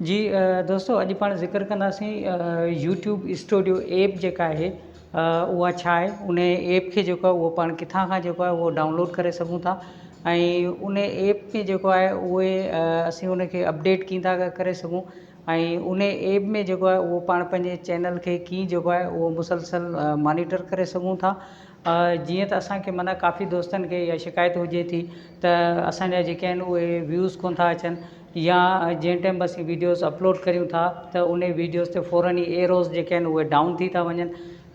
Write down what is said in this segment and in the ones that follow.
جي دوستو اڄ پاڻ ذڪر ڪنداسين يوٽيوب اسٽوڊيو ايپ جيڪا آهي اها ڇا آهي ان ايپ کي جيڪو آهي اهو پاڻ ڪٿان کان جيڪو آهي اهو ڊائونلوڊ ڪري سگهون ٿا ۽ ان ايپ ۾ جيڪو آهي اهي اسين ان کي اپڊيٽ ڪيئن ٿا ڪري سگهون ۽ ان ايپ ۾ جيڪو آهي اهو پاڻ پنهنجي چينل کي ڪيئن جيڪو آهي اهو مسلسل مانيٽر ڪري سگهون ٿا جيئن ته اسان کي معنيٰ ڪافي دوستن کي اها شڪايت هجي ٿي ته اسان جا جيڪي آهن اهي ويوز ڪونه ٿا اچن يا جنهن ٽائيم به اسين ويڊيوز اپلوڊ ڪريون ٿا ته ان ويڊيوز تي فورن ئي ايروز جيڪي آهن اهي ڊائون ٿي ٿا وڃن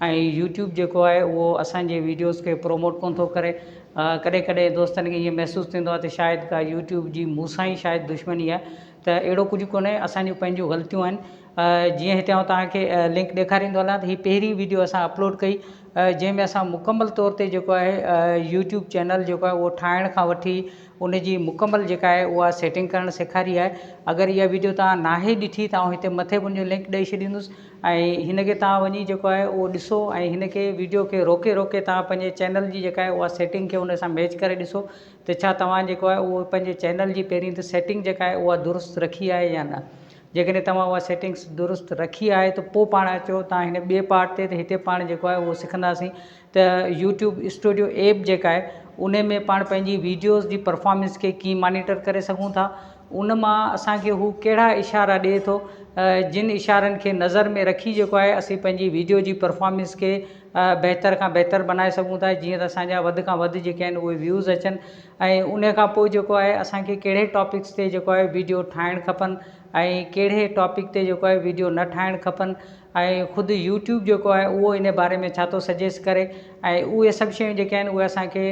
۽ يوٽيوب جيڪو آهي اهو اسان جي ويڊيوز کي پروموٽ ڪونه ٿو ڪري. ڪڏهن ڪڏهن دوستن کي ائين محسوس ٿيندو آهي ته شايد ڪا يوٽيوب جي مون سان ئي شايد دشمني آهي ته اهڙو ڪجهه ڪونهي اسان جون پنهنجون غلطيون آهن. جيئن هتي آئون توهان کي لنڪ ڏيکاريندو هلان ته هي پهرين ويڊيو اسان اپلوڊ ڪئي جنهن ۾ اسان مڪمل طور تي جيڪو آهي يوٽيوب چينل جيڪو آهي اهو ٺاهڻ کان وٺي ان جي مڪمل جيڪا آهي اها سيٽنگ ڪرڻ سيکاري آهي اگر اها ويڊيو توهان ناهي ڏٺي ته آئون هتي مٿي به ان جو لنڪ ڏئي ڇڏيندس ۽ هن کي توهان وڃي جيڪو آهي اهو ڏسو ۽ هن کي ويڊيو کي روڪي روڪي توهان پنهنجي چينل جي جيڪا آهي اها سيٽنگ کي ان سان ميچ ڪري ڏسو ته ڇا توهان جيڪو آهي اهو پنهنجي چينل جي پهرين ته سيٽنگ جيڪا آهي اها درست رکي آهي يا نه جيڪڏهن توهان اها سيٽنگس درست رکي آهي ته پوء پاڻ اچو توهان هن ٻئي پارٽ تي ته هتي پاڻ جيڪو آهي اهو سکنداسين ته يوٽيوب اسٽوڊيو ايپ جيڪا آهي ان ۾ پاڻ پنهنجي ويڊيوز جي پرفارمنس کي ڪيئن مانيٽر ڪري سگهون ٿا ان مان اسان کي هو ڪهڙا اشارا ڏئي ٿو جن اشارن کي نظر ۾ رکي جيڪو آهي اسين پنهنجي ويڊيو جي پرفارمنس کي بهتر کان بهتر بنائي سگهون ٿا جيئن ته اسان جا وڌ کان وڌ جيڪي آهن اهي ويوز اچن ۽ ان کان پوء جيڪو آهي اسان کي ڪهڙي ٽاپڪس تي جيڪو آهي ويڊيو ٺاهڻ کپن ۽ ڪهڙي ٽاپڪ تي جيڪو آهي ويڊيو نه ٺاهڻ کپن ۽ خود يوٽيوب جيڪو آهي اهو ان باري ۾ ڇا ٿو سجيسٽ ڪري ۽ اهي سڀ شيون جيڪي آهن اهي اسان کي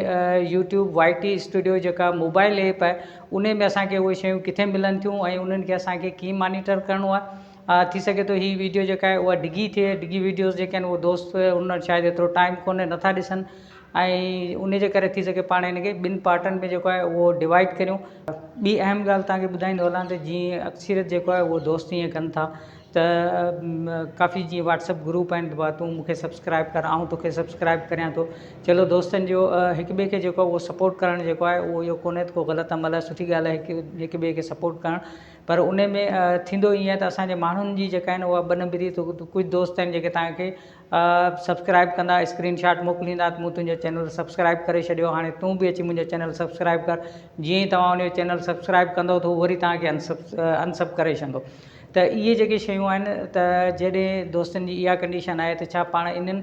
يوٽيوب وائي ٽي اسٽوڊيو جيڪا موبائل ايپ آهي ان ۾ اسان کي اهي شيون ڪٿي ملن ٿيون ۽ انهن کي اسان کي ڪيئن مانيٽر ڪرڻو آهي ٿي سگهي ٿو هي ويڊيو جيڪا آهي اها ڊگهي ٿئي ڊگهي ويڊيوز جيڪي آهن اهي دوست ان وٽ شايد ايترو ٽائيم ڪونهي نٿا ڏسن ۽ ان جي ڪري ٿي سگهي پاڻ هن کي ٻن پارٽن ۾ جيڪو آهي اهو ڊوائيڊ ڪريون. ٻي اهم ڳالهه توهان کي ٻڌائيندو هلان ته جيئن اڪثريت جيڪو آهي اهو دوست ائين ڪن ٿا ته ڪافي جيئن واٽس اپ گروپ آهن ته تون مون کي سبسڪرائب ڪر آئون توکي سبسڪرائب ڪريان ٿو چلو دوستن جو هڪ ٻئي کي جيڪو آهي اهو سپورٽ ڪرڻ جيڪو آهي اهو اهو ڪونهي ته ڪو غلط عمل آهي سٺي ڳالهه آهي هڪ هڪ ٻئي کي سپورٽ ڪرڻ پر ان ۾ ٿيندو ائين آهي ته اسانجي ماڻهن جي جيڪا آهن اها ٻه نمبري ڪجهه دوست آهن جيڪي توهان کي سبسڪرائب ڪندا اسڪرين شاٽ موڪليندا ته مون تنهنجو چينل سبسڪرائب ڪري ڇڏيو هاڻي تون به اچي منهنجو چينل سبسڪرائب ڪر جيئن ئي توهان ان جو چينل سبسڪرائب ڪندو ته هو وري توهان کي ان سب ڪري ڇڏندو ته اهي جيڪي شيون آهن ته جڏهن دوستن جي اها ڪنڊيشن آهي ته ڇا پاڻ انهن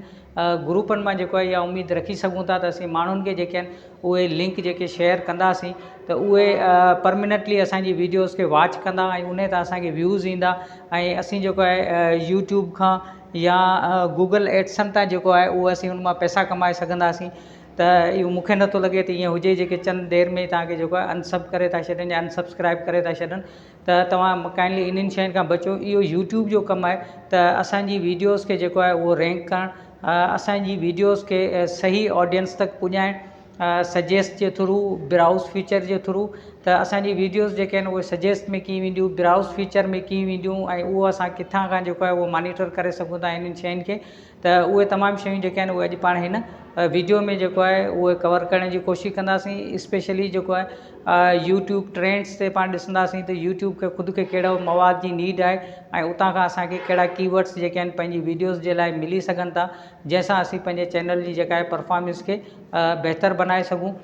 گروپن مان جيڪو آهي اها اميد رکي سگهون ٿا ته اسين ماڻهن کي جيڪي آهن اهي لنڪ جيڪي شيئر ڪنداسين ته اهي پرمننٽلي اسان جي ويڊيوز کي واچ ڪندا ۽ انهي تان اسان کي ويوز ايندا ۽ اسين جيڪو آهي يوٽيوب کان يا گوگل ايڊسن تان جيڪو آهي اهو اسين ان مان پئسا ڪمائي سگهنداسين ته اهو مون کي نٿو لڳي ته ائين هجي جيڪي چند دير ۾ توهان کي جيڪو آهي ان سب ڪري ٿا ڇڏن يا ان سبسڪرائب ڪري ٿا ڇڏن ته توهان ڪائنڊلي انهن شين کان بچو اهو يوٽيوب جو ڪم آهي ته اسان جي ويڊيوز کي جيڪو آهي اهو رينڪ ڪرڻ اسان جي ويڊيوز کي صحيح آڊينس تڪ پڄائڻ سجيسٽ جي ٿرو برائوز فيچر جي ٿرو ته اسان جي ويڊيوز جيڪي آهن اهي سجيسٽ ۾ ڪيئن وينديون برائوز فيچر ۾ ڪيئن وينديون ۽ اهو اسان ڪٿان کان جيڪو آهي اهو مانيٽر ڪري سگهون ٿا انهن شين کي ته اهي تمام شيون جيڪي آهن اهي اڄ پاڻ هن ويڊيو ۾ جيڪو آهي اهي ڪور ڪرڻ جي ڪوشش ڪنداسين اسپيشلي جيڪو آهي يوٽيوب ٽرينڊس تي پاڻ ڏسنداسين ته يوٽيوب کي خود کي ڪهڙو مواد جي نيڊ آهي ۽ اتان کان اسانکي ڪهڙا ڪي ورڊس جيڪي آهن پنهنجي ويڊيوز جي لاء ملي سگهن ٿا جنهن سان اسين پنهنجي چينل جي جيڪا آهي پرفارمنس کي بهتر بنائي سگهون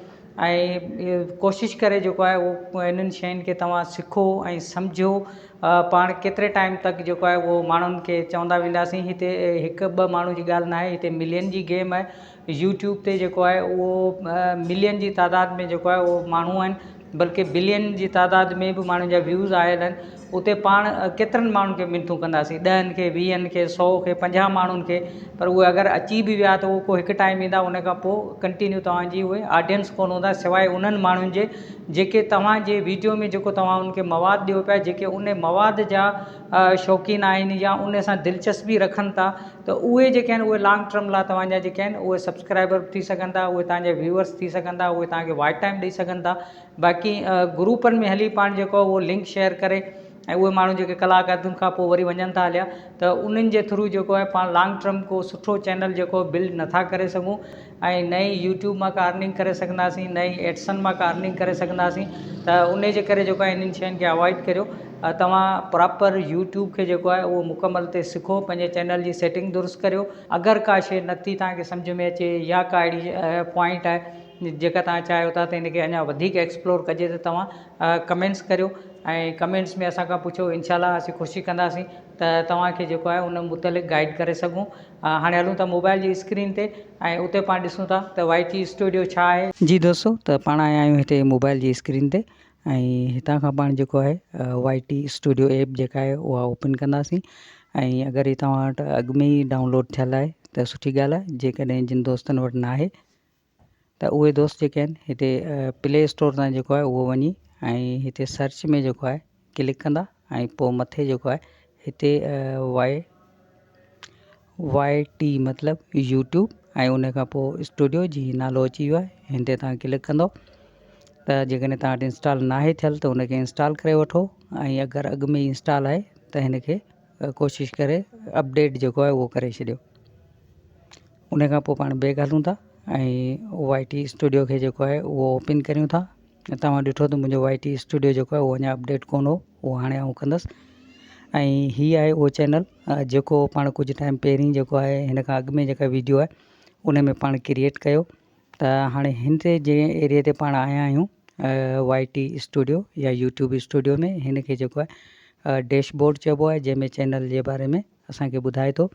۽ ڪوشش ڪري جيڪو آهي اهو انهن شين کي توهان سکو ۽ سمجهو پاڻ ڪيتري ٽائيم تڪ جيڪو آهي اهو ماڻهن کي چوندا وينداسين هتي هڪ ٻه ماڻهو جي ڳالهه ناهي هتي ملين جي گيم آهي يوٽيوب تي جيڪو آهي اهو ملين جي تعداد ۾ جيڪو آهي اهو ماڻهو آهن بلڪه بلين جي تعداد ۾ به ماڻهن جا ويوز آيل آهن اتي پاڻ ڪيترن ماڻهن کي منٿون ڪنداسين ڏهن کي ويهن کي سو کي پنجاهه ماڻهن کي پر اهي اگر اچي به ويا ته اهو ڪو هڪ ٽائيم ايندا ان کان پوء ڪنٽينيو توهان جي اهي آڊينس ڪونه هوندا سواء انهن ماڻهن جي جيڪي توهان جي ويڊيو ۾ جيڪو توهان ان کي مواد ڏيو پيا جيڪي ان مواد جا شوقين آهن يا ان سان دلچسپي رکن ٿا ته اهي جيڪي آهن اهي لانگ ٽرم لاء توهان جا جيڪي آهن اهي سبسڪرائبر ٿي سگهن ٿا اهي توهان جا ويوئرس ٿي سگهن ٿا اهي توهان کي واچ ٽائيم ڏئي سگهن ٿا باقي گروپن ۾ هلي پاڻ جيڪو اهو لنڪ شيئر ڪري ۽ اهي ماڻهو جيڪي ڪلاڪ اڌ کان پوء وري وڃن ٿا هليا ته انهن جي ٿرو جيڪو آهي پاڻ لانگ ٽرم ڪو سٺو چينل جيڪو بلڊ نٿا ڪري سگهون ۽ نه ئي يوٽيوب مان ڪا ارننگ ڪري سگهنداسين نه ئي ايڊسن مان ڪا ارننگ ڪري سگهنداسين ته ان جي ڪري جيڪو آهي انهن شين کي اوائڊ ڪريو. توهان پراپر يوٽيوب کي جيڪو آهي اهو مڪمل تي سکو پنهنجي چينل جي سيٽنگ درست ڪريو اگر ڪا شي نٿي توهان کي سمجهه ۾ اچي يا ڪا اهڙي پوائنٽ آهي جيڪا توهان چاهيو ٿا ته ان کي اڃا وڌيڪ ايڪسپلور ڪجي ته توهان ڪمينٽس ڪريو ۽ ڪمينٽس ۾ اسان کان پڇو انشاء الله اسين ڪوشش ڪنداسين ته توهان کي جيڪو آهي ان متعلق گائيڊ ڪري سگهون هاڻي هلون ٿا موبائل جي اسڪرين تي ۽ اتي پاڻ ڏسون ٿا ته وائي ٽي اسٽوڊيو ڇا آهي. جي دوستو ته پاڻ آيا آهيون هتي موبائل جي اسڪرين تي ۽ هتان کان پاڻ جيڪو آهي وائي ٽي اسٽوڊيو ايپ جيڪا آهي اها اوپن ڪنداسين ۽ اگر هي توهان وٽ اڳ ۾ ئي ڊائونلوڊ ٿيل آهي ته سٺي ڳالهه آهي جيڪڏهن جن دوستن وٽ ناهي ته اهي دوست جيڪي آهن هتي پلي اسٽور تان جيڪو آهي اهو وڃي ۽ هتي سرچ ۾ جيڪو آهي ڪلڪ ڪندا ۽ پوء مٿي جيڪو آهي هتي وائي وائي ٽي مطلب يوٽيوب ۽ ان کان پوء اسٽوڊيو جي نالو اچي ويو آهي هن تي تان ڪلڪ ڪندو ته جيڪڏهن تان وٽ انسٽال ناهي ٿيل ته ان کي انسٽال ڪري وٺو ۽ اگر اڳ ۾ انسٽال آهي ته هن کي ڪوشش ڪري اپڊيٽ جيڪو آهي اهو ڪري ڇڏيو ان کان پوء پاڻ بيڪ هلون ٿا ۽ وائي ٽي اسٽوڊيو کي جيڪو آهي اهو اوپن ڪريون ٿا توهان ڏٺو ته منهنجو وائي ٽي اسٽوڊيو جيڪو آهي اهو اڃا اپڊيٽ ڪونه هو اهو هاڻي آئون ڪندس ۽ هي آهي اهو چينل جيڪو پاڻ ڪجهه ٽائيم پهرين جيڪو آهي هن کان اڳ ۾ جيڪا ويڊيو آهي ان ۾ پاڻ ڪريئيٽ ڪيو ته هاڻي هن تي جنهن ايريي تي پاڻ آيا آهيون وائي ٽي اسٽوڊيو يا يوٽيوب اسٽوڊيو ۾ هن کي جيڪو آهي ڊيش بورڊ چئبو آهي جنهن ۾ چينل جي باري ۾ اسان کي ٻڌائي ٿو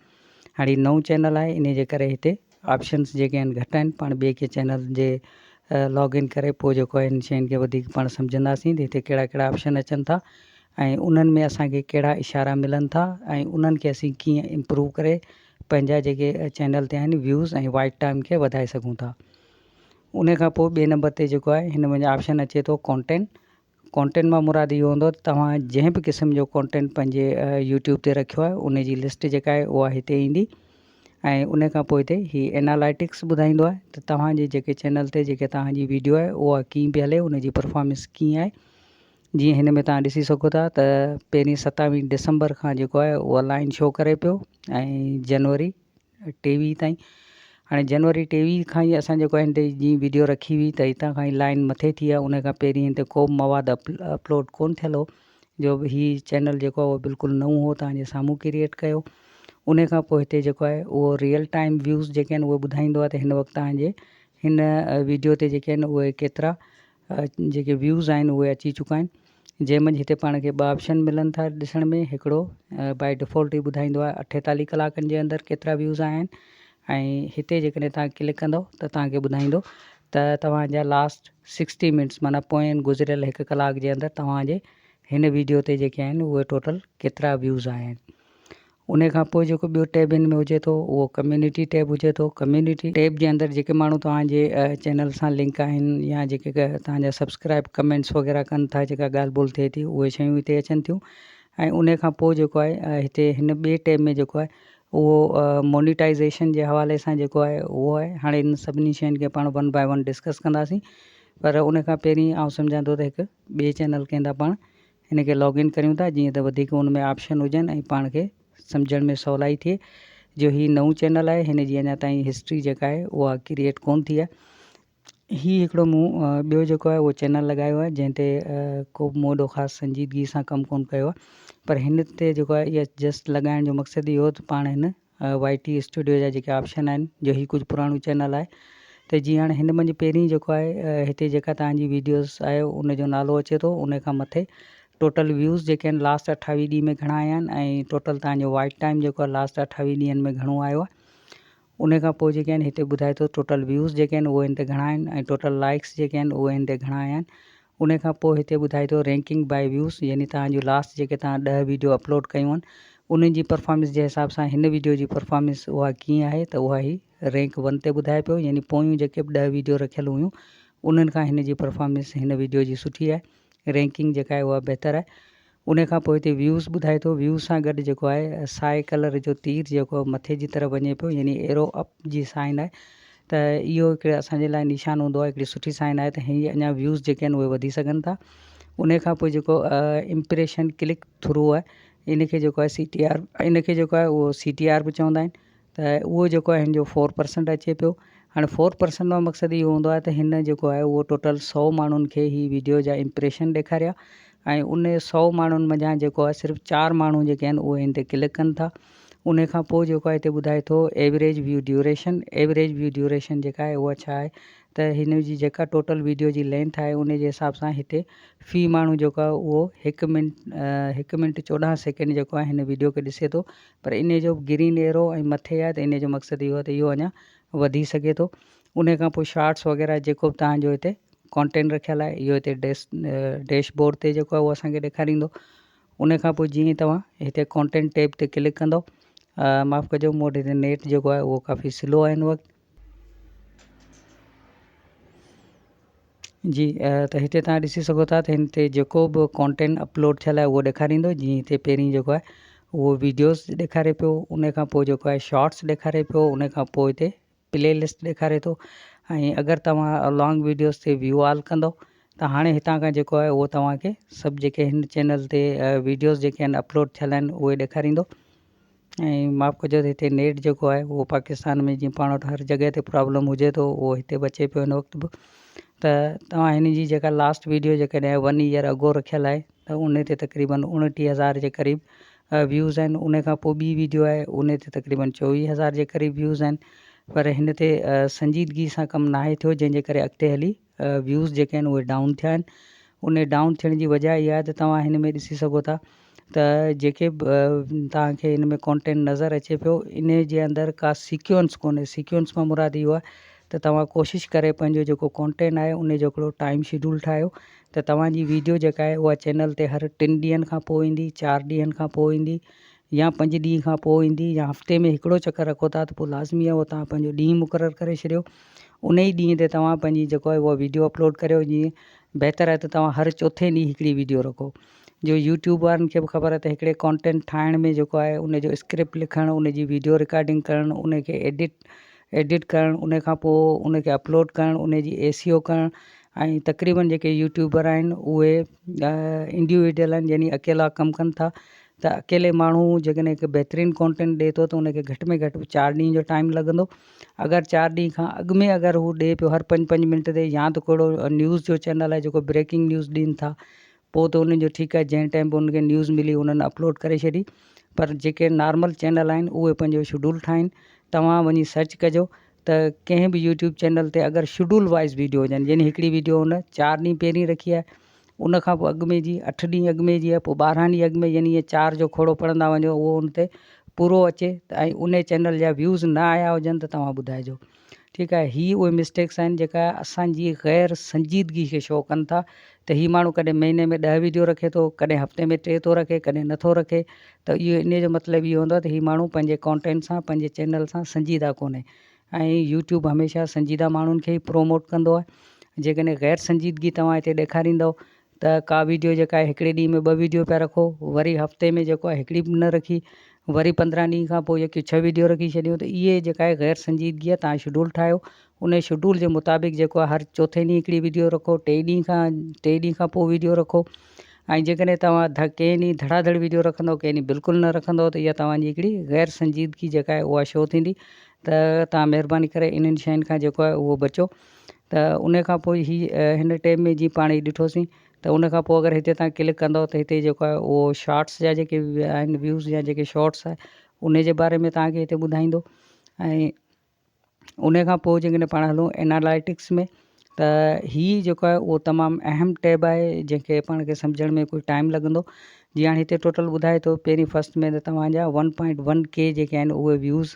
هاڻي نئون چينل آهي ان جي ڪري هتي آپشنس جيڪي آهن گهٽ آهن پاڻ ٻئي ڪنهن چينل جي لاگ ان ڪري پوء جيڪو آهي ان شين کي وڌيڪ پاڻ سمجهنداسين ته هتي ڪهڙا ڪهڙا آپشن اچن ٿا ۽ انهن ۾ اسان کي ڪهڙا اشارا ملن ٿا ۽ انهن کي اسين ڪيئن امپروو ڪري پنهنجا جيڪي چينل تي آهن ويوز ۽ وائيٽ ٽائيم کي وڌائي سگهون ٿا ان کان پوء ٻئي نمبر تي جيڪو آهي هن ۾ آپشن اچي ٿو ڪانٽينٽ ڪانٽينٽ مان مراد اهو هوندو آهي ته توهان جنهن به قسم جو ڪانٽينٽ پنهنجي يوٽيوب تي رکيو آهي ان جي لسٽ جيڪا آهي اها هتي ايندي ۽ ان کان پوء هتي هي انالائٽڪس ٻڌائيندو آهي ته توهان جي جيڪي چينل تي جيڪي توهان جي ويڊيو آهي اها ڪيئن پئي هلي ان جي پرفارمنس ڪيئن آهي جيئن هن ۾ توهان ڏسي سگهو ٿا ته پهرين ستاويهه ڊسمبر کان جيڪو آهي اها لائن شو ڪري پيو ۽ جنوري ٽيويهه تائين هاڻي جنوري ٽيويهه کان ئي اسان جيڪو آهي هن تي جي ويڊيو رکي هئي ته هتان کان ئي لائن مٿي ٿي آهي ان کان پهرين هن تي ڪو به مواد اپلوڊ ڪون ٿيل هو جو هي چينل جيڪو آهي اهو بلڪل نئون هو تان جي سامهون ڪريئيٽ ڪيو ان کان پوء هتي جيڪو آهي اهو ريئل ٽائيم ويوز جيڪي آهن اهي ٻڌائيندو آهي ته هن وقت تان جي هن ويڊيو تي جيڪي آهن اهي ڪيترا جيڪي ويوز آهن اهي اچي چڪا آهن جنهن منجهه هتي پاڻ کي ٻه آپشن ملن ٿا ڏسڻ ۾ هڪڙو بائي ڊيفالٽ ئي ٻڌائيندو آهي اٺيتاليهه ڪلاڪن جي اندر ڪيترا ويوز آيا آهن ۽ هتي جيڪڏهن توهان ڪلڪ ڪندو ته توهان کي ٻڌائيندو ته توهان جا لاسٽ سڪسٽي منٽس معنيٰ پوئين گذريل هڪ ڪلاڪ جي اندر توهان جي هن ويڊيو تي جيڪي آهن اهي ٽوٽل ڪيترا ويوز آيا آهن ان کان پوء جيڪو ٻيو ٽيب هن ۾ هجي ٿو اهو ڪميونٽي ٽيب هجي ٿو ڪميونٽي ٽيب جي اندر جيڪي ماڻهو توهان جي چينل سان لنڪ آهن يا جيڪي توهان جا سبسڪرائب ڪمينٽس وغيره ڪن ٿا جيڪا ڳالهه ٻولهه ٿئي ٿي اهي شيون هتي اچن ٿيون ۽ ان کان پوء جيڪو آهي هتي هن ٻئي ٽيب ۾ جيڪو آهي اهو مونيٽائزيشن جي حوالي سان جيڪو آهي اهو آهي هاڻي ان سڀني شين کي پاڻ ون باء ون ڊسڪس ڪنداسين پر ان کان پهرين آئون سمجهان ٿو ته هڪ ٻئي چينل ڪنهن تان پاڻ هن کي لاگ ان ڪريون ٿا جيئن ته وڌيڪ ان ۾ آپشن هجن ۽ پاڻ کي سمجهڻ ۾ سولائي ٿئي جو هي نئون چينل آهي هن جي اڃا تائين هسٽري جيڪا آهي اها ڪريئيٽ ڪون ٿي آهي هي هڪڙو مون ٻيو جيڪو آهي اهو چينل لڳايو آهي جنهن تي ڪو به مون ايڏو خاص سنجيدگي سان ڪم ڪون ڪيو آهي پر هن تي جيڪو آهي اها جسٽ لڳائڻ جو مقصد اهو ته پاڻ هن وائي ٽي اسٽوڊيو جا جيڪي آپشن آهن جو هي ڪجهه پراڻو چينل آهي ته جي هاڻي هن منجهه پهرين جيڪو آهي هتي جيڪا توهان جي ويڊيوز آهي ان جو نالو اچي ٿو ان کان مٿي ٽوٽل ويوز جيڪي آهن لاسٽ اٺاويهه ڏينهن ۾ گهڻا آيا آهن ۽ ٽوٽل توهان جو وائيٽ ٽائيم جيڪو آهي لاسٽ اٺاويهه ڏينهن ۾ گهڻو آيو آهي ان کان پوء جيڪي آهن هتي ٻڌائي ٿو ٽوٽل ويوز جيڪي آهن اهي هن تي گهڻا آهن ۽ ٽوٽل لائڪس جيڪي آهن اهي هن تي گهڻا آيا آهن ان کان پوء هتي ٻڌائي ٿو رينڪنگ بائي ويوز يعني توهان جون لاسٽ جيڪي توهان ڏهه ويڊيو اپلوڊ ڪيون آهن انهن جي پرفارمنس جي حساب سان هن ويڊيو جي پرفارمنس اها ڪيئن آهي ته اها هي رينڪ ون تي ٻڌائي پيو يعني پويون جيڪي به ڏهه ويڊيو رکيل هيون انهن کان هن جي پرفارمنس هن ويڊيو جي سٺي آهي رينڪنگ جيڪا آهي اها بهتر آهي ان کان پوء هتي ويوز ٻڌائي ٿو ويوز سان گڏ جيڪو آهي سائي ڪلر جو تير جيڪو مٿي جي طرف وڃي پيو يعني ايرو اپ جي سائن آهي ته اهو هڪڙي اسان جي لاء نشان هوندو آهي هڪڙي سٺي سائن آهي ته هي اڃا ويوز جيڪي آهن اهي وڌي سگهن ٿا ان کان پوء جيڪو امپريشن ڪلڪ ٿرو آهي ان کي جيڪو آهي سي ٽي آر ان کي جيڪو آهي اهو سي ٽي آر به چوندا آهن ته اهو جيڪو آهي هن جو فور پرسنٽ اچي پيو هاڻي فور پرسنٽ مان مقصد اهو هوندو آهي ته هن جيڪو آهي اهو ٽوٽل سو ماڻهن کي هي ويڊيو جا امپريشن ڏيکاريا ۽ ان سئو ماڻهن منجهان جيڪو آهي صرف چار ماڻهو جيڪي آهن اهي هن تي ڪلڪ ڪن ٿا. ان کان پوء جيڪو آهي هتي ٻڌائي ٿو average view duration, average view duration جيڪا آهي اها ڇا آهي ته هن جي جيڪا ٽوٽل ويڊيو جي لينٿ آهي ان جي حساب سان هتي في ماڻهو جيڪو آهي اهو هڪ منٽ هڪ منٽ 14 سيڪنڊ جيڪو آهي هن ويڊيو کي ڏسي ٿو پر ان جو گرين ايرو ۽ مٿي آهي ته ان جو مقصد اهو آهي ته اهو اڃا وڌي سگهي ٿو. ان کان پوء شارٽس وغيره جيڪو به توهان جو هتي ڪانٽينٽ رکيل آهي اهو هتي ڊيش بورڊ تي جيڪو آهي اهو اسان کي ڏيکاريندو. ان کان پوء جيئن ئي توهان هتي ڪانٽينٽ ٽيب تي ڪلڪ ڪندو، معاف ڪجو مون وٽ هتي نيٽ جيڪو آهي اهو ڪافي سلو آهي هن وقت. جي ته هتي توهان ڏسي سگهو ٿا ته هن تي جيڪو به ڪانٽينٽ اپلوڊ ٿيل آهي اهو ڏيکاريندو. جيئن هتي پهرين جيڪو آهي اهو ويڊيوز ڏيکاري پيو، ان کان پوء جيڪو آهي شارٽس ڏيکاري پيو، ان کان پوء هتي پلي لسٽ ڏيکاري ٿو ۽ اگر توهان لانگ ويڊيوز تي ويو آل ڪندو ته هاڻي هتان کان جيڪو آهي اهو توهان کي سڀ جيڪي هن چينل تي ويڊيوز جيڪي آهن اپلوڊ ٿيل آهن اهي ڏيکاريندو. ۽ معاف ڪجو ته هتي نيٽ جيڪو آهي اهو پاڪستان ۾ جيئن پاڻ وٽ هر جڳهه تي پرابلم هجي ٿو اهو هتي به اچي پيو هن وقت به. ته توهان هن جي جيڪا لاسٽ ويڊيو جيڪڏهن ون ايئر اگو رکيل آهي ته ان تي تقريبن 29 هزار جي قريب ويوز آهن. ان کان پوء ٻي ويڊيو آهي ان تي تقريبن 24 هزار جي قريب ويوز آهن پر هن تي سنجيدگي سان ڪم ناهي ٿيو جنهن جي ڪري اڳتي هلي ويوز جيڪي آهن اهي ڊائون ٿيا آهن. ان ڊائون ٿيڻ جي وجه اها آهي ته توهان هن ۾ ڏسي سگهو ٿا ته جيڪي به توهان کي هن ۾ ڪانٽينٽ نظر اچي پيو ان جي اندر ڪا سيڪوئنس ڪونهي. سيڪوئنس مان مراد اهو آهي ته توهان ڪوشش ڪري پنهنجو جيڪو ڪانٽينٽ آهي ان جو هڪڙو ٽائيم شيڊول ٺاهيو ته توهان جي ويڊيو جيڪا آهي اها چينل تي هر ٽن ڏينهن کان پوء ايندي، چار ڏينهن کان پوء ايندي يا پنج ڏينهن کان پوء ايندي يا هفتي ۾ هڪڙو چڪر رکو ٿا ته پوء لازمي آهي اهو توهان پنهنجو ڏينهن مقرر ڪري ڇڏيو ان ئي ڏينهن تي توهان پنهنجي جيڪو آهي اها ويڊيو اپلوڊ ڪريو. جيئن بهتر آهي ته توهان هر چوٿين ڏينهن هڪڙي ويڊيو رکو جو يوٽيوب وارن کي به خبر آهي ته هڪڙي ڪانٽينٽ ٺاهڻ ۾ جيڪو آهي ان جو اسڪرپٽ لکڻ، ان جي ويڊيو رڪارڊنگ ڪرڻ، ان کي ايڊٽ ڪرڻ، ان کان پوء ان کي اپلوڊ ڪرڻ، ان جي اي سي او ڪرڻ ۽ تقريبن جيڪي يوٽيوبر آهن اهي انڊيوڊيل آهن يعني اڪيلا ڪم ڪن ٿا ته اڪيلي ماڻهو جيڪڏهن هڪ بهترين ڪانٽينٽ ڏي ٿو ته ان کي گهٽ ۾ گهٽ چار ڏينهن جو ٽائيم لڳندو. اگر چار ڏينهن کان اڳ ۾ اگر هو ڏي پيو هر پنج پنج منٽ تي يا ته ڪهڙو نيوز جو چينل آهي جيڪو بريڪنگ نيوز ڏين ٿا پوء ته انهن جو ٺيڪ آهي جنهن ٽائيم به انهن کي نيوز ملي انهن اپلوڊ ڪري ڇڏي پر جيڪي نارمل چينل آهن اهي پنهنجو شيڊول ٺاهين. توهان وڃي سرچ ڪجو ته ڪنهن به يوٽيوب چينل تي اگر شيڊول وائز ويڊيو هجن يعني هڪڙي ويڊيو هن چار ڏينهن پهرين رکي آهي ان کان پوء اڳ ۾ جي اٺ ڏينهن اڳ ۾ جي آهي پوء 12 ڏينهن اڳ ۾ يعني ائين چار جو کوڙو پڙهندا وڃو اهو ان تي پورو اچي ۽ ان چينل جا ويوز نه آيا هجن ته توهان ٻڌائجو. ٺيڪ آهي هي اهي مسٽيڪس آهن جيڪا اسان جي غير سنجيدگي کي شو ڪن ٿا ته هي ماڻهو ڪڏهن مهيني ۾ 10 ويڊيو رکي ٿو ڪڏهن هفتي ۾ ٽي ٿو رکي ڪڏهن نٿو رکي ته اهو انهي جو مطلب اهو هوندو آهي ته هي ماڻهو پنهنجي ڪانٽينٽ سان پنهنجي چينل سان سنجيده ڪونهي ۽ يوٽيوب هميشه سنجيده ماڻهن کي ئي پروموٽ ڪندو آهي. جيڪڏهن غير سنجيدگي توهان هتي ڏيکاريندو ته ڪا ويڊيو جيڪا آهي هڪڙي ڏينهن ۾ ٻه ويڊيو پيا رکو وري هفتي ۾ جيڪو آهي هڪڙي به نه رکي وري 15 ڏينهن کان پوء جيڪي ڇهه ويڊيو رکي ڇڏيون ته اهي جيڪا آهي غير سنجيدگي آهي. توهان شيڊول ٺاهيو ان شيڊول جي مطابق جيڪو آهي هر چوٿين ڏينهن هڪڙي ويڊيو رکو ٽي ڏينهن کان ٽي ڏينهن کان پوء ويڊيو رکو ۽ جيڪڏهن توهان ڪنهن ڏينهن ڌڙا ڌڙ ويڊيو رکندو ڪنهن ڏينهن بلڪل نه رکندو ته اها توهان جي هڪڙي غير سنجيدگي جيڪا آهي اها شو ٿيندي ته توهان مهرباني ڪري انهن شين کان جيڪو آهي اهو بچو. ته ان کان پوء هي هن ٽيب ۾ جيئن پاڻ هي ڏٺوسين ته ان کان پوء اگر هتي توهان ڪلڪ ڪندو ته هتي جيڪو آهي اهو شارٽس جا جيڪي آهن ويوز يا جيڪي شارٽس آهي ان جي باري ۾ توهان کي هتي ٻڌائيندو. ۽ ان کان پوء جيڪڏهن پاڻ هلون اينالائٽڪس ۾ ته هي جيڪو آهي اهو تمام اهم ٽيب آهي جنهن کي پاڻ کي سمجهڻ ۾ ڪجهه ٽائيم لڳندو. جي هاڻي هتي ٽوٽل ٻڌائي ٿو پهرين فرسٽ ۾ ته توهان جا ون پوائنٽ ون ڪي جيڪي آهن اهي ويوز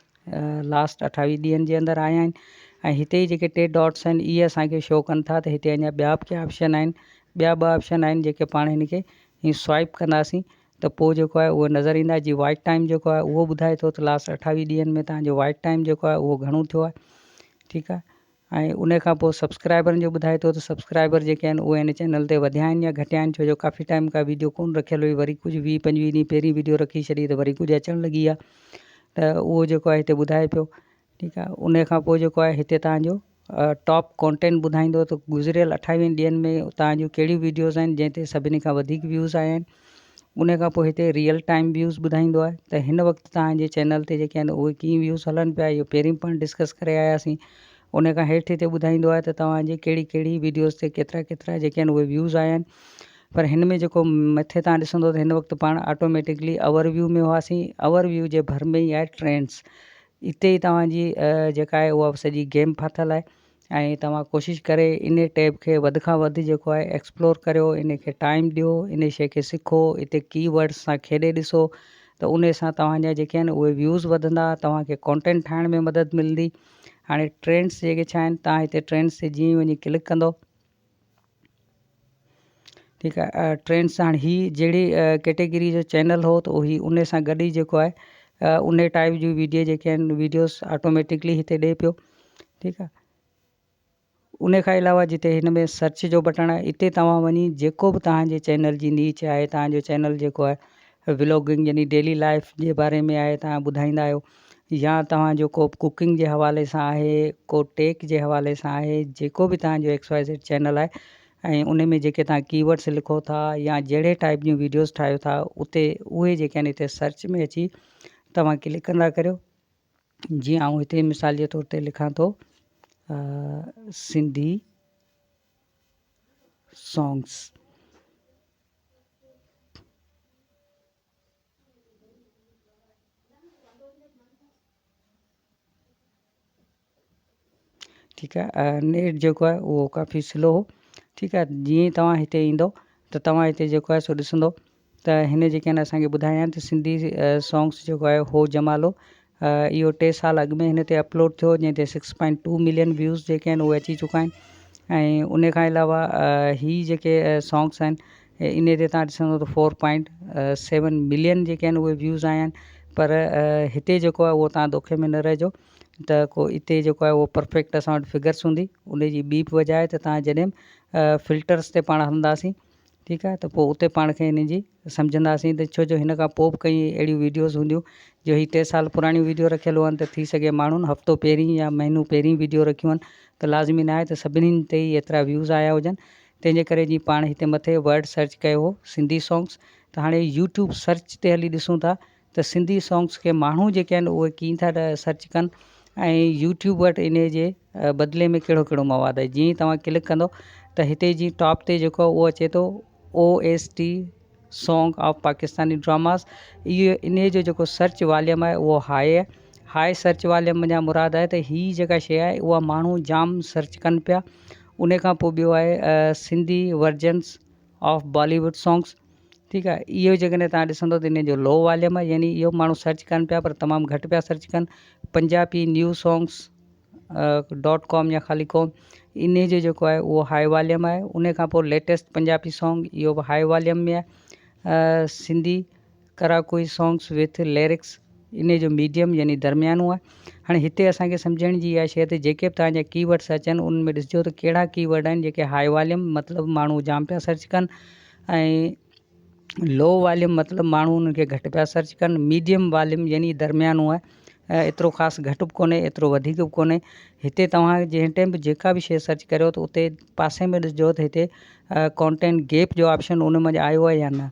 لاسٽ 28 ڏينهن جي اندر آيا آهن ۽ هتي ئي جيڪي ٽي ڊاٽس آهن اهي اسان کي شو ڪن ٿا ته هتي اڃا ٻيا به ڪي آپشن آهن، ٻيا ٻه آپشن آهن جيڪي پاڻ هن کي هي سوائپ ڪنداسين ته پوء جيڪو آهي اهو نظر ايندا. جي وائٽ ٽائيم جيڪو آهي اهو ٻڌائي ٿو ته لاسٽ 28 ڏينهن ۾ توهان جو وائٽ ٽائيم جيڪو آهي اهو گهڻو ٿيو آهي. ٺيڪ آهي ۽ ان کان پوء سبسڪرائبرن جو ٻڌائي ٿو ته سبسڪرائبر جيڪي آهن اهي هن چينل تي وڌيا آهن يا گهٽيا آهن ڇو جو ڪافي ٽائيم کان ويڊيو ڪونه رکيل هئي وري ڪجهه 20 25 ڏينهن پهرين ويڊيو رکي ڇڏي ته وري ڪجهه اچڻ لڳي آهي ته اهو جيڪو آهي هتي ٻڌائي پيو. ٺيڪ آهي ان کان پوء جيڪو آهي هتي توهان جو ٽاپ ڪانٽينٽ ٻڌائيندو ته گذريل 28 ڏينهن ۾ توهان جون ڪهڙيون ويڊيوز آهن جنهن تي سڀني کان وڌيڪ ويوز آيا آهن. ان کان پوء هتي ريئل ٽائيم ويوز ٻڌائيندو آهي ته هن وقت توهان جي چينل تي جيڪي آهن اهي ڪيئن ويوز هلن پيا اهو پهرين پاڻ ڊسڪس ڪري آياسين. ان کان هيٺ هتي ٻڌائيندو آهي ته توهان جي ڪهڙي ڪهڙي ويڊيوز تي ڪيترا ڪيترا جيڪي آهن اهي ويوز آيا آهن. پر هن ۾ جيڪو مٿي تان ڏسندو ته هن وقت پاڻ آٽوميٽڪلي اوور ويو ۾ هئاسين اوور ويو جي ڀر ۾ ئي آهي ٽرينڊس اتي ئي توهان جي جيڪا آهي اها سڄي گيم ڦاٿل آهي ۽ توهان ڪوشش ڪري انهي ٽيب کي وڌ کان وڌ جيڪو آهي ايڪسپلور ڪريو انهي کي ٽائيم ڏيو انهي شي کي سکو اتي ڪي ورڊس سان کيڏي ڏسو ته انهي سان توهان جا جيڪي آهن اهي ويوز وڌندا توهان کي ڪانٽينٽ ٺاهڻ ۾ مدد ملندي هاڻي ٽرينڊس جيڪي ڇا آهن توهان هتي ٽرينڊس تي جيئن ئي وڃي ڪلڪ ڪندو ٺيڪ آهي ٽرينڊس هاڻي هي جهڙي ڪيٽيگري جو چينل هو ته هي انهي سان گڏ ئي جيڪو آهي انهي ٽائپ جون ويڊيو جيڪي آهن ويڊيوز آٽوميٽڪلي هتي ڏئي پيو ٺيڪ آ ان کان علاوه جتي هن ۾ سرچ جو بٽڻ آهي اتي توهان وڃي جيڪو به توهان جي چينل جي نيچ آهي توهان جو چينل جيڪو آهي ولاگنگ يعني ڊيلي لائف جي باري ۾ آهي توهان ٻڌائيندا آهيو يا توهان جو ڪو ڪوڪنگ جي حوالي سان آهي ڪو ٽيڪ جي حوالي سان آهي جيڪو به توهان جو ايڪس وائي زيڊ چينل آهي ۽ ان ۾ جيڪي توهان ڪي ورڊس لکو ٿا يا جهڙي ٽائپ جون ويڊيوز ٺاهيو ٿا اتي اهي جيڪي آهن اتي سرچ ۾ اچي توهان ڪلڪ ڪندا ڪريو جيئن آئون هتي مثال جي طور تي لکان ٿو سنڌي سانگس ٺيڪ آهي نيٽ جيڪو آهي اهو ڪافي سلو هو ٺيڪ آهي جيئن ئي توهان هتي ايندو ته توهان هتي جيڪو آهي سو ڏسندو ته هن جيڪي آهن اسانکي ٻڌايا آهن ته سنڌي سانگس جيڪو آهي هو جمالو اهو ٽي سال اڳ ۾ هن تي اپلوڊ ٿيو جنهن تي six point two million views جيڪي آهن اهي اچي چڪا آهن ۽ ان کان علاوه هي جيڪي سانگس آهن ان تي تان ڏسندو ته فور پوائنٽ سيون ملين جيڪي آهن اهي ويوز آيا آهن پر هتي جيڪو آهي اهو تان دوکي ۾ نه رهجو ته ڪو اتي جيڪو آهي اهو پرفيڪٽ اسان وٽ فگرس هوندي ان جي ٻي به وجه آهي ته تان جڏهن فلٽرس تي پاڻ هلنداسين ٺيڪ آهي ته پوء اتي پاڻ کي ان جي سمجهنداسين ته ڇو جو هن کان پوء به ڪئي اهڙيون ويڊيوز هونديون جو هي ٽي سال پراڻيون ويڊيو رکيل هئن ته ٿي سگهي ماڻهن هفتو پهرين يا مهينو پهرين ويڊيو رکيون هن ته لازمي نه آهي ته سڀني تي ئي ايترا ويوز آيا هجن تنهن جي ڪري جي پاڻ هتي مٿي ورڊ سرچ ڪيو هو سنڌي سانگس ته هاڻي يوٽيوب سرچ تي هلي ڏسون ٿا ته سنڌي سانگس کي ماڻهو جيڪي آهن اهي ڪيئن ٿا سرچ ڪن ۽ يوٽيوب وٽ انهي جي بدلي ۾ ڪهڙو ڪهڙو مواد آهي جيئن ئي توهان ڪلڪ ڪندو ته هتي جي ٽاپ تي جيڪو اهو اچي ٿو O S T song of Pakistani dramas اهو انهي جو جيڪو سرچ واليم آهي اهو هاء آهي هاء سرچ واليم منجهان مراد آهي ته هي جيڪا شي آهي اها ماڻهو جام سرچ ڪن پيا انهي کان پوء ٻيو آهي Sindhi versions of Bollywood songs ٺيڪ آهي اهو جيڪڏهن توهان ڏسندو ته ان جو لو واليوم آهي يعني اهو ماڻهو سرچ ڪن پيا پر تمام گهٽ پيا سرچ ڪن Punjabi new songs dot com يا خالي ڪام ان جو جيڪو آهي اهو هاء واليوم آهي ان کان پوء ليٽيسٽ پنجابي سانگ اهو به هاء واليوم ۾ آهي سنڌي ڪراڪوئي سانگس وٿ ليرڪس انهي جو ميڊيم يعني درميانو آهي. هاڻي هتي اسان کي سمجهڻ جي اها شيء ته جيڪي به توهان جا ڪي ورڊس اچن انهن ۾ ڏسجو ته ڪهڙا ڪي ورڊ آهن جيڪي هاء واليوم مطلب ماڻهو جام پيا سرچ ڪن ۽ لو واليوم مطلب ماڻهو انهن کي گهٽ پيا سرچ ڪن ميڊيم واليوم يعني درميانو آهي ايترو خاص گهٽ به ڪونهي ايترو وڌيڪ به ڪونهي هتي توهان جنهن ٽائيم به جيڪا به شيء سرچ ڪريو ته اتي پاسي ۾ ڏسجو ته هتي ڪانٽينٽ گيپ جو آپشن ان منجهه آيو آهي يا نه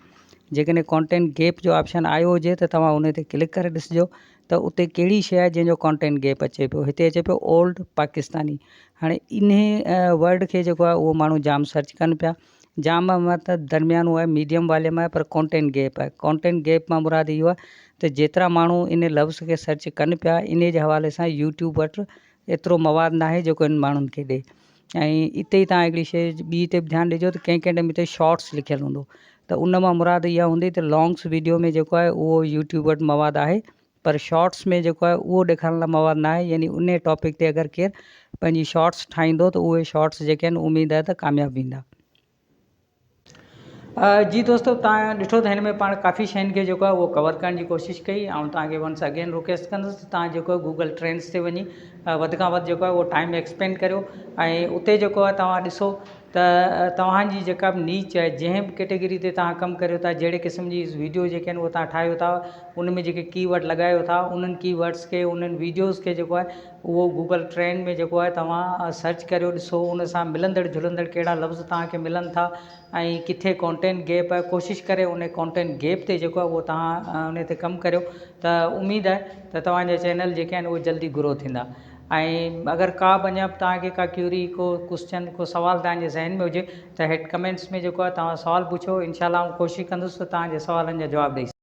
جيڪڏهن ڪانٽينٽ گيپ جو آپشن آيو هجي ته توهان ان تي ڪلڪ ڪري ڏسجو ته اتي ڪهڙي شيء آهي جنهن جو ڪانٽينٽ گيپ اچي پيو هتي اچي پيو اولڊ پاڪستاني هاڻي انهي ورڊ کي جيڪو آهي اهو ماڻهو جام سرچ ڪن پيا جام مطلب درميانو آهي ميڊيم واليم آهي پر ڪانٽينٽ گيپ آهي ڪانٽينٽ گيپ مان مراد اهو آهي ته جيترا ماڻهو ان لفظ کي سرچ ڪن پيا انهي جي حوالي سان يوٽيوب وٽ ايترو مواد ناهي جيڪو انهن ماڻهن کي ڏي ۽ اتي ئي توهان هڪڙي شيء ٻي تي به ڌيان ڏجو ته ڪنهن ڪنهن ٽائيم اتي شارٽس لکيل هوندو ته ان مان مراد اها هوندي ته لانگس ويڊيو ۾ جيڪو آهي اهو يوٽيوب وٽ مواد آهي پر شارٽس ۾ جيڪو آهي اهو ڏيکارڻ لاء مواد نه آهي يعني ان ٽاپڪ تي اگر ڪير پنهنجي شارٽس ٺاهيندو ته اهي شارٽس جيڪي آهن اميد آهي ته ڪامياب ويندا. جي دوستو توهان ڏٺو ته هن ۾ پاڻ ڪافي شين کي جيڪو آهي اهو ڪور ڪرڻ جي ڪوشش ڪئي آئون توهان کي ونس اگين رڪويسٽ ڪندس ته توهان جيڪو آهي گوگل ٽرينڊس تي وڃي وڌ کان وڌ جيڪو آهي اهو ٽائيم ايڪسپينڊ ڪريو ۽ اتي جيڪو آهي توهان ڏسو ته توهان جي جيڪا به نيچ آهي جنهن به ڪيٽيگري تي توهان ڪم ڪريو ٿا جهڙي قسم جي ويڊيو جيڪي آهن اهي توهان ٺاهيو ٿا ان ۾ جيڪي ڪي ورڊ لڳايو ٿا انهن ڪي ورڊس کي انهن ويڊيوز کي جيڪو آهي اهو گوگل ٽرينڊ ۾ جيڪو آهي توهان سرچ ڪريو ڏسو ان سان ملندڙ جلندڙ ڪهڙا لفظ توهان کي ملن ٿا ۽ ڪٿي ڪانٽينٽ گيپ آهي ڪوشش ڪري ان ڪانٽينٽ گيپ تي جيڪو آهي اهو توهان ان تي ڪم ڪريو ته اميد آهي ته توهان جا چينل جيڪي آهن اهي جلدي گرو ٿيندا. ۽ اگر ڪا به اڃا به توهان کي ڪا ڪيوري ڪو ڪوسچن ڪو سوال توهان جي ذهن ۾ هجي ته هيٺ ڪمينٽس ۾ جيڪو آهي توهان سوال پڇو انشاء الله آئون ڪوشش ڪندس ته توهان جي سوالن جا جواب ڏئي.